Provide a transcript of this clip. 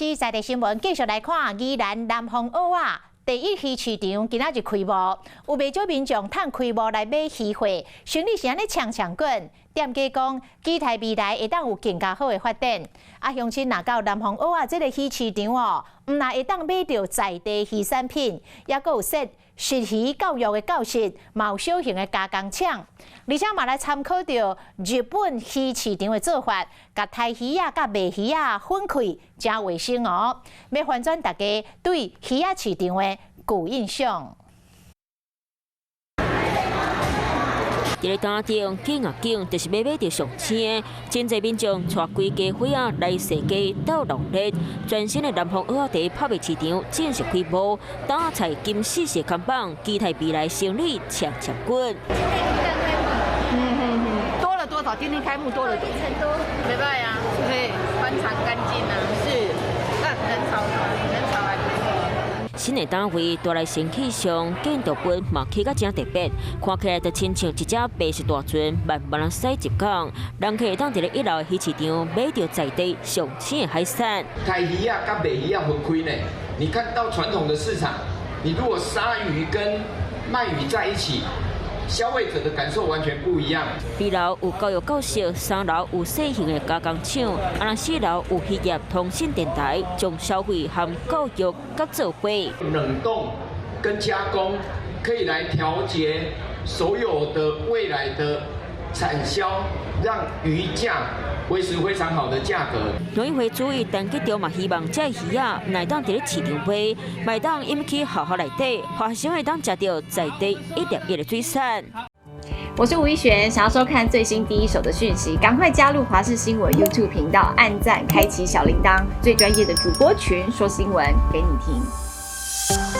視在地新聞，繼續來看宜蘭南方澳仔第一魚市場今仔日開幕，有袂少民眾趁開幕來買魚貨，生意是按呢搶搶滾。店家講，期待未來會當有更加好的發展。啊，鄉親若到南方澳仔這個魚市場哦，毋但會當買著在地魚產品，抑閣有設食魚教育的教室，嘛有小型的加工廠，而且嘛來參考著日本魚市場的做法，共刣魚仔佮賣魚仔分開，誠衛生哦，欲翻轉大家對魚仔市場的舊印象。佇咧擔頂緊啊緊，就是欲買著上鮮。真濟民眾帶規家伙仔來踅街鬥鬧熱。全新的南方澳仔第一拍賣市場正式開幕，大菜金四色看板，期待未來生意搶搶滾。多了多少？今天開幕多了多多，袂䆀啊，對，寬敞乾淨啊，是，那人潮人潮還不錯。新的單位帶來新氣象，建築物嘛起甲誠特別，看起來就親像一隻白色大船慢慢仔駛入港。人客會當佇咧一樓的魚市場買著在地上鮮的海產。刣魚仔佮賣魚仔分開呢？你看到傳統的市場，你如果殺魚跟賣魚在一起，消費者的感受完全不一樣。二樓有教育教室，三樓有細型的加工廠，啊，四樓有漁業通信電台，將消費和教育佮做伙。冷凍跟加工可以來調節所有的未來的產銷，讓魚價維持非常好的價格。農委會主委陳吉仲嘛希望這魚仔會當佇咧市場賣，會當引去學校內底，學生會當食著在地一粒一粒的水產。我是吳一璇，想要收看最新第一手的訊息，趕快加入華視新聞 YouTube 頻道，按讚，開啟小鈴鐺，最專業的主播群說新聞給你聽。